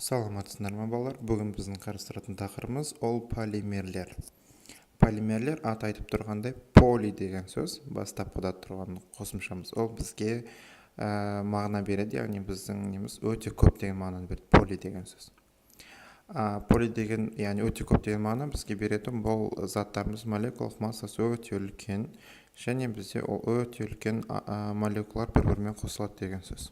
Саламатсыздар ма, балалар! Бүгін біздің қарастыратын тақырыбымыз ол полимерлер. Полимерлер, аты айтып тұрғандай, поли деген сөз, бастапқыда тұрған қосымшамыз, ол бізге мағына береді, яғни біздің неміз өте көп деген мағынаны береді поли деген сөз. Поли деген, яғни өте көп деген мағына бізге беретін. Бұл заттарымыз молекулалық массасы өте үлкен және бізде ол өте үлкен молекулалар бір бірімен қосылады деген сөз.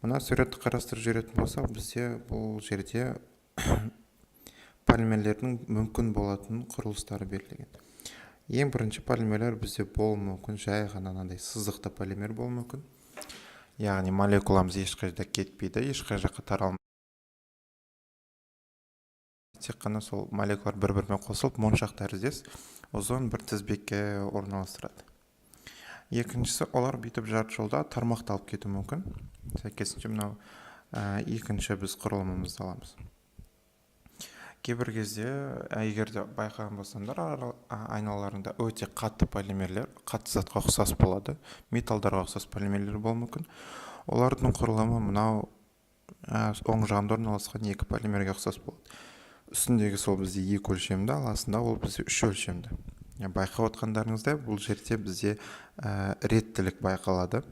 Мына суретті қарастырып жіберетін болсақ, бізде бұл жерде полимерлердің мүмкін болатын құрылыстары берілген. Ең бірінші полимерлер бізде болуы мүмкін жай ғана мынандай сызықты полимер болуы мүмкін, яғни молекуламыз ешқайда кетпейді, ешқай жаққа таралмайды, тек қана сол молекулалар бір бірімен қосылып, моншақ тәріздес ұзын бір тізбекке орналастырады. Екіншісі, олар бүйтіп жарты жолда тармақталып кетуі мүмкін. Сәйкесінше, мынау екінші біз құрылымымызды аламыз. Кейбір кезде, егер де байқаған болсаңдар, айналаларында өте қатты полимерлер, қатты затқа ұқсас болады, металдарға ұқсас полимерлер болуы мүмкін. Олардың құрылымы мынау оң жағында орналасқан екі полимерге ұқсас болады. Үстіндегі сол бізде екі өлшемді, ал астында ол бізде үш өлшемді. Байқап отқандарыңыздай, бұл жерде бізде реттілік байқалады,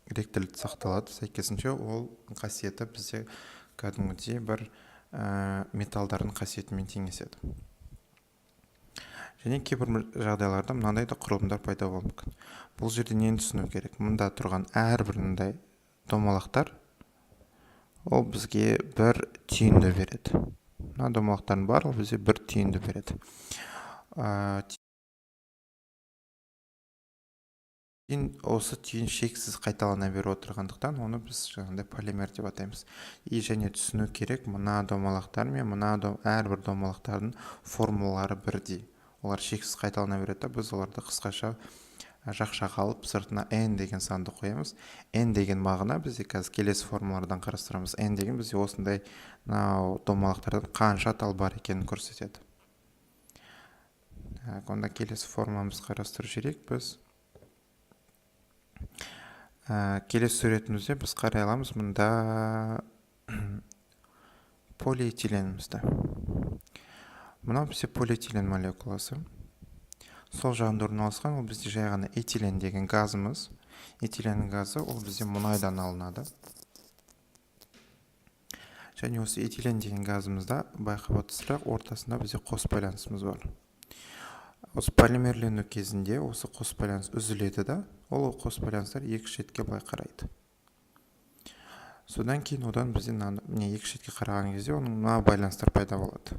реттілік сақталады. Сәйкесінше, ол қасиеті бізде кәдімгідей бір металдардың қасиетімен теңеседі. Және кейбір жағдайларда мынандай да құрылымдар пайда болуы мүмкін. Бұл жерде нені түсіну керек? Мында тұрған әрбір мындай домалақтар ол бізге бір түйінді береді. Мына домалақтардың барлығы бізге бір түйінді береді. Осы түйін шексіз қайталана беріп отырғандықтан, оны біз жаңағыдай полимер деп атаймыз. И және түсіну керек, мына домалақтар мен мына әрбір домалақтардың формулалары бірдей, олар шексіз қайталана береді да, біз оларды қысқаша жақшаға алып, сыртына n деген санды қоямыз. N деген мағына бізде қазір келесі формулалардан қарастырамыз. N деген бізде осындай мынау домалақтардан қанша тал бар екенін көрсетеді. Так, онда келесі формуламызды қарастырып жіберейік біз. Келесі суретімізде біз қарай аламыз мында полиэтиленімізді. Мынау бізде полиэтилен молекуласы. Сол жағында орналасқан ол бізде жай ғана этилен деген газымыз. Этилен газы ол бізде мұнайдан алынады. Және осы этилен деген газымызда, байқап отырсыздар, ортасында бізде қос байланысымыз бар. Осы полимерлену кезінде осы қос байланыс үзіледі да, ол қос байланыстар екі шетке былай қарайды. Содан кейін одан бізде міне екі шетке қараған кезде оның мына байланыстар пайда болады.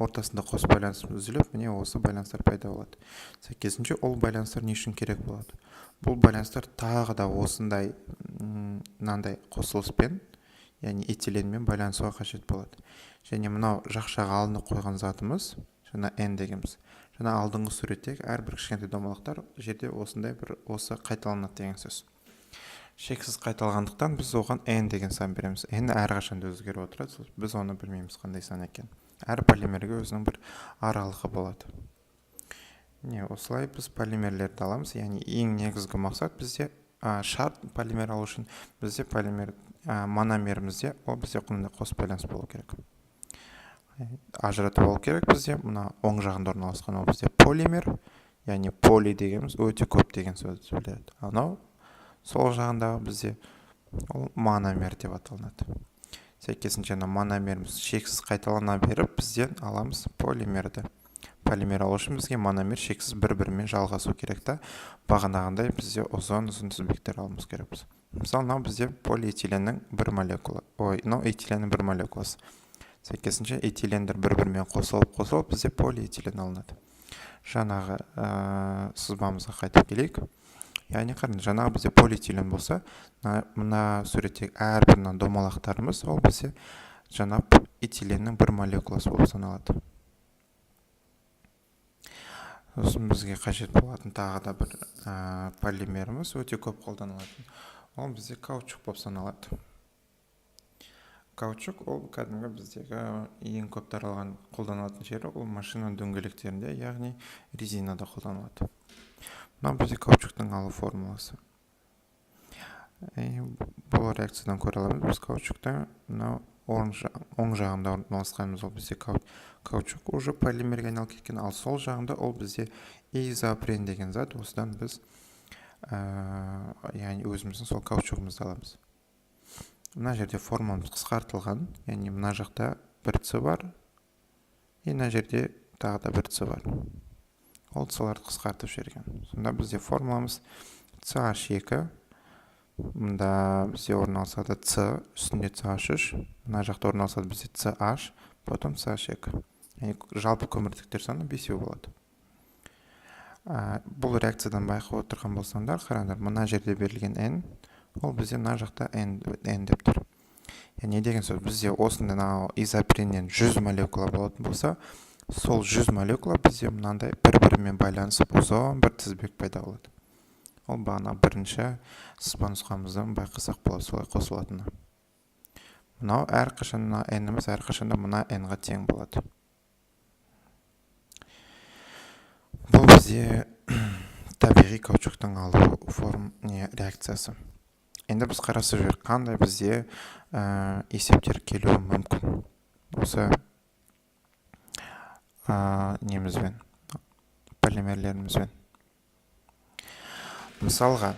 Ортасында қос байланыс үзіліп, міне осы байланыстар пайда болады. Сәйкесінше, ол байланыстар не үшін керек болады? Бұл байланыстар тағы да осындай мынандай қосылыспен, яғни этиленмен байланысуға қажет болады. Және мынау жақшаға алынып қойған затымыз, жаңа n дегеніміз, жаңа алдыңғы суреттегі әрбір кішкентай домалақтар жерде осындай бір осы қайталанады деген сөз. Шексіз қайталағандықтан, біз оған n деген сан береміз. N әрқашан да өзгеріп отырады, біз оны білмейміз қандай сан екенін. Әр полимерге өзінің бір аралығы болады. Міне, осылай біз полимерлерді аламыз. Яғни ең негізгі мақсат бізде, шарт полимер алу үшін бізде полимер мономерімізде ол бізде мындай қос байланыс болу керек, ажыратып алу керек. Бізде мына оң жағында орналасқан ол бізде полимер, яғни поли дегеніміз өте көп деген сөзді білдіреді. Анау сол жағындағы бізде ол мономер деп аталынады. Сәйкесінше, ана мономеріміз шексіз қайталана беріп, бізден аламыз полимерді. Полимер алу үшін бізге мономер шексіз бір бірімен жалғасу керек та, бағанағындай бізде ұзын ұзын тізбектер алуымыз керекпіз. Мысалы, мынау бізде полиэтиленнің бір молекула, ой, мынау этиленнің бір молекуласы. Сәйкесінше, этилендер бір бірімен қосылып қосылып бізде полиэтилен алынады. Жаңағы сызбамызға қайтып келейік. Яғни қараңыз, жаңағы бізде полиэтилен болса, мына суреттегі әрбір мына домалақтарымыз ол бізде жаңа этиленнің бір молекуласы болып саналады. Сосын бізге қажет болатын тағы да бір полимеріміз, өте көп қолданылатын, ол бізде каучук болып саналады. Каучук ол кәдімгі біздегі ең көп таралған, қолданылатын жері ол машина дөңгелектерінде, яғни резинада қолданылады. Мынау бізде каучуктың алу формуласы. Бұл реакциядан көре аламыз біз каучукты мынау. Оң жағында орналасқанымыз ол бізде каучук уже полимерге айналып кеткен, ал сол жағында ол бізде изопрен деген зат. Осыдан біз яғни өзіміздің сол каучугымызды аламыз. Мына жерде формуламыз қысқартылған, яғни мына жақта бір С бар, и мына жерде тағы да бір С бар. Ол С-ларды қысқартып жіберген. Сонда бізде формуламыз CH2, мында бізде орналасады С, үстінде CH3, мына жақта орналасады бізде CH, потом CH2. Яғни жалпы көміртектер саны 5 болады. Бұл реакциядан байқап отырған болсаңдар, қараңдар, мына жерде берілген N, ол бізде мына жақта N деп тұр. Яғни не деген сөз? Бізде осындай мынау изопреннен 100 молекула болатын болса, сол 100 молекула бізде мынандай бір-бірімен байланысып ұзын бір тізбек пайда болады. Ол бағана бірінші сызба нұсқамыздан байқасақ болады солай қосылатыны. Мынау әрқашан мына N-іміз әрқашанда мына N-ға тең болады. Бұл бізде табиғи каучуктың алу реакциясы. Енді біз қарасып жіберейік, қандай бізде есептер келуі мүмкін осы немізбен, полимерлерімізбен. Мысалға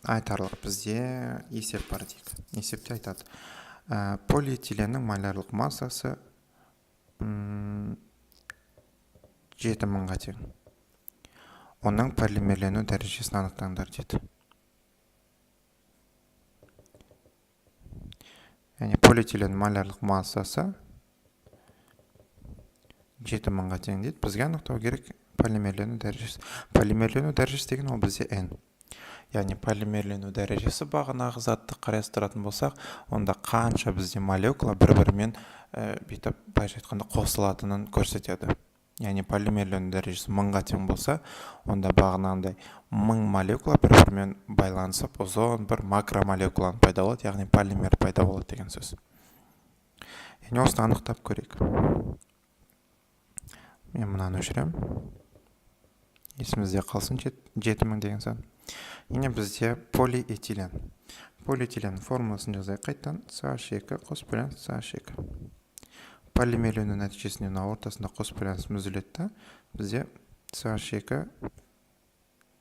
айтарлық бізде есеп бар дейік. Есепте айтады, полиэтиленнің молярлық массасы 7000-ға тең. Оның полимерлену дәрежесін анықтаңдар дейді. Яғни полиэтилен молярлық массасы 7000-ға тең дейді. Бізге анықтау керек полимерлену дәрежесі. Полимерлену дәрежесі деген ол бізде N. Яғни полимерлену дәрежесі бағанағы затты қарастыратын болсақ, онда қанша бізде молекула бір-бірімен бүйтіп былайша айтқанда қосылатынын көрсетеді. Яғни полимерлену дәрежесі 1000-ға тең болса, онда бағанағындай 1000 молекула бір-бірімен байланысып ұзын бір макромолекуланы пайда болады, яғни полимер пайда болады деген сөз. Яғни осыны анықтап көрейік. Мен мынаны өшіремін. Есімізде қалсын 7000 деген сан. Яғни бізде полиэтилен. Полиэтилен формуласын жазайық қайтадан. CH2 қос байланыс CH2. Полимерлену нәтижесінде мына ортасында қос байланыс үзіледі да, бізде CH2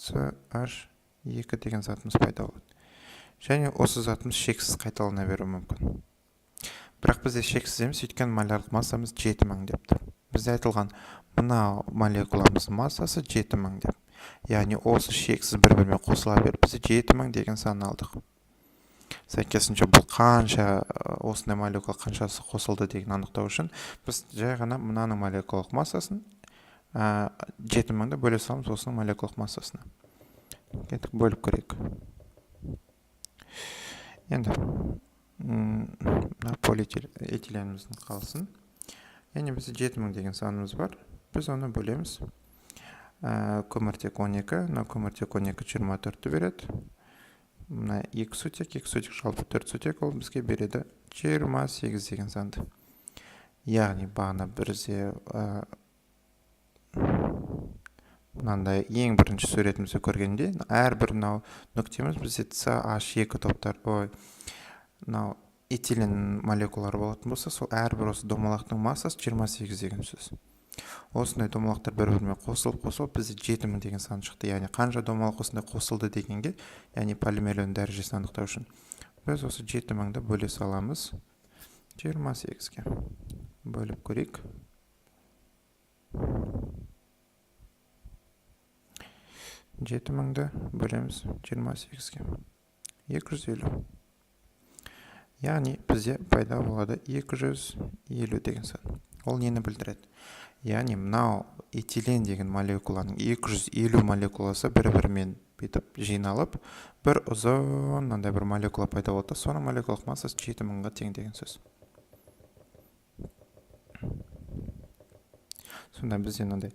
CH2 деген затымыз пайда болады. Және осы затымыз шексіз қайталана беруі мүмкін. Бірақ бізде шексіз емес, өйткені молярлық массамыз 7000 деп тұр. Бізде айтылған мына молекуламыздың массасы 7000 деп. Яғни осы шексіз бір-бірімен қосыла беріп, бізде 7000 деген сан алдық. Сәйкесінше бұл қанша осындай молекула қаншасы қосылды деген анықтау үшін біз жай ғана мынаның молекулалық массасын 7000-ді бөле саламыз осының молекулалық массасына. Кеттік, бөліп көрейік. Енді мына полиэтиленіміздің қалсын. Яғни бізде 7000 деген санымыз бар. Біз оны бөлеміз. Көміртек 12, мына көміртек 12 24-ті береді. Мына 2 сутек, 2 сутек жалпы 4 сутек, ол бізге береді 28 деген санды. Яғни бағана бізде мынандай ең бірінші суретімізді көргенде әрбір мынау нүктеміз бізде CH2 топтар, ой, мынау этилен молекулалары болатын болса, сол әрбір осы домалақтың массасы 28 деген сөз. Осындай домалақтар бір-бірімен қосылып бізде 7000 деген сан шықты. Яғни қанша домалақ осындай қосылды дегенге, яғни полимерлену дәрежесін анықтау үшін біз осы 7000-ді бөле саламыз 28-ге. Бөліп көрейік. 7000-ді бөлеміз 28-ге. 250. Яғни бізде пайда болады 250 деген сан. Ол нені білдіреді? Яғни мынау этилен деген молекуланың 250 молекуласы бір-бірімен бүйтіп жиналып, бір ұзын мынандай бір молекула пайда болады. Соның молекулалық массасы 7000-ға тең деген сөз. Сонда бізде мынандай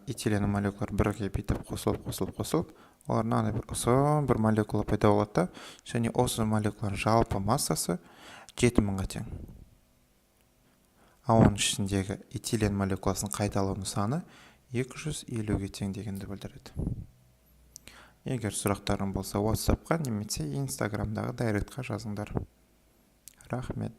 этилен молекулалар бірге бүйтіп қосылып, олар мынандай бір ұзын бір молекула пайда болады да, және осы молекуланың жалпы массасы 7000-ға тең. А оның ішіндегі этилен молекуласының қайталану саны 250-ге тең дегенді білдіреді. Егер сұрақтарың болса, WhatsApp-қа немесе Instagram-дағы директқа жазыңдар. Рахмет.